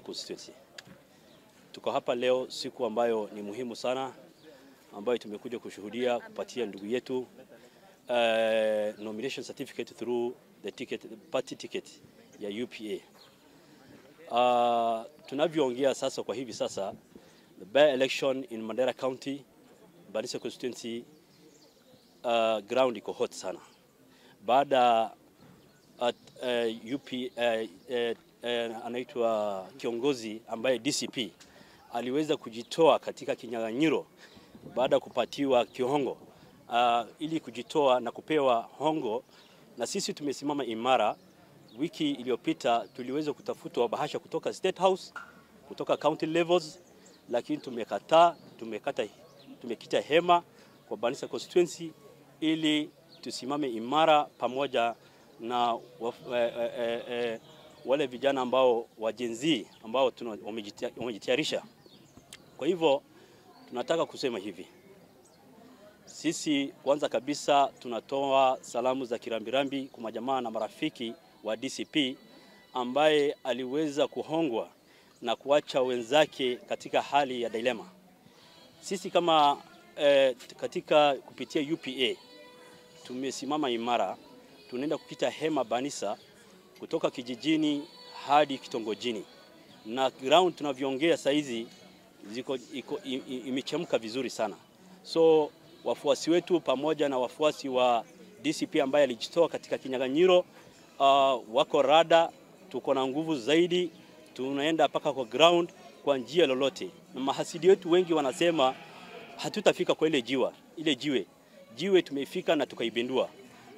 Constituency. Tuko hapa leo siku ambayo ni muhimu sana, ambayo tumekuja kushuhudia kupatia ndugu yetu nomination certificate through the ticket, party ticket ya UPA. Tunavyoongea sasa kwa hivi sasa, the by election in Mandera County, Banisa constituency, ground iko hot sana. Baada at UP anaitwa kiongozi ambaye DCP aliweza kujitoa katika kinyang'anyiro baada ya kupatiwa kihongo ili kujitoa na kupewa hongo, na sisi tumesimama imara. Wiki iliyopita tuliweza kutafutwa bahasha kutoka State House, kutoka county levels, lakini tumekataa, tumekita hema kwa Banisa constituency ili tusimame imara pamoja na wale vijana ambao wa Gen Z ambao wamejitayarisha. Kwa hivyo tunataka kusema hivi, sisi kwanza kabisa tunatoa salamu za kirambirambi kwa majamaa na marafiki wa DCP ambaye aliweza kuhongwa na kuacha wenzake katika hali ya dilema. Sisi kama katika kupitia UPA tumesimama imara, tunaenda kupita hema Banisa kutoka kijijini hadi kitongojini, na ground tunavyoongea saizi ziko imechemka vizuri sana. So wafuasi wetu pamoja na wafuasi wa DCP ambaye alijitoa katika kinyang'anyiro wako rada, tuko na nguvu zaidi, tunaenda paka kwa ground kwa njia lolote. Na mahasidi wetu wengi wanasema hatutafika kwa ile jiwa, ile jiwe tumefika na tukaibindua,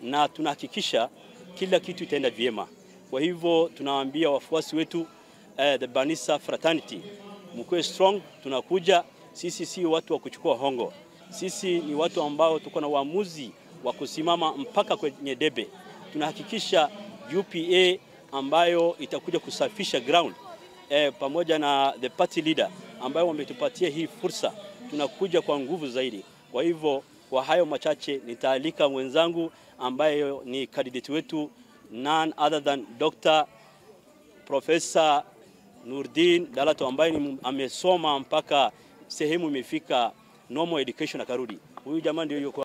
na tunahakikisha kila kitu itaenda vyema. Kwa hivyo tunawaambia wafuasi wetu the Banisa fraternity, mkuwe strong, tunakuja. Sisi si watu wa kuchukua hongo, sisi ni watu ambao tuko na uamuzi wa kusimama mpaka kwenye debe. Tunahakikisha UPA ambayo itakuja kusafisha ground pamoja na the party leader ambayo wametupatia hii fursa, tunakuja kwa nguvu zaidi. Kwa hivyo kwa hayo machache nitaalika mwenzangu ambaye ni candidate wetu, none other than Dr. Professor Nurdin Dalato ambaye amesoma mpaka sehemu imefika normal education akarudi. Huyu jamaa ndio yuko